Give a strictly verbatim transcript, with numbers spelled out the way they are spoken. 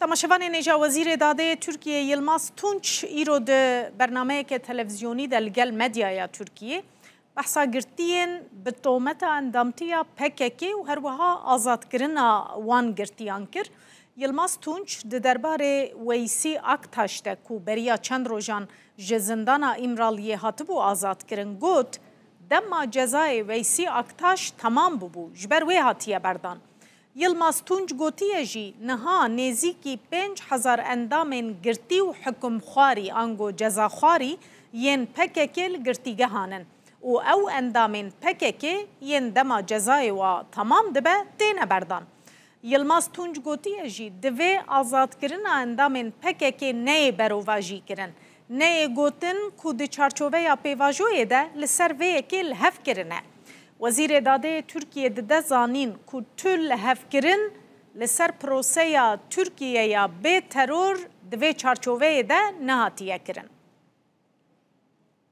Temaşevanên hêja, Wezîrê Dadê Tirkiyê Yilmaz Tunç îro di bernameyeke televîzyonî de li gel medyaya Tirkiyê behsa girtiyên bi tometa endamtiya P K K û her wiha azadkirina wan girtiyan kir. Yilmaz Tunç di derbarê Weysî Aktaş de ku beriya çend rojan ji zindana Îmraliyê hatibû azadkirin got, dema cezayê Weysî Aktaş temam bûbû, ji ber wê hatiye berdan. Yilmaz Tunç gotiye jî, niha nêzîkî pênc hezar endamên girtî û hikimxwarî ango cezaxwarî yên P K K li girtîgehan in û ew endamên P K K yên dema cezayê wa temam dibe têne berdan. Yilmaz Tunç gotiye jî, divê azadkirina endamên P K K neyê berovajî kirin, neyê gotin ku di çarçoveya pêvajoyê de li ser vê yekê li hev kirine. Wezîrê Dadê Tirkiyê dide zanîn ku tu lihevkirin li ser proseya Tirkiye ya bê teror di vê çarçoveyê de nehatiye kirin.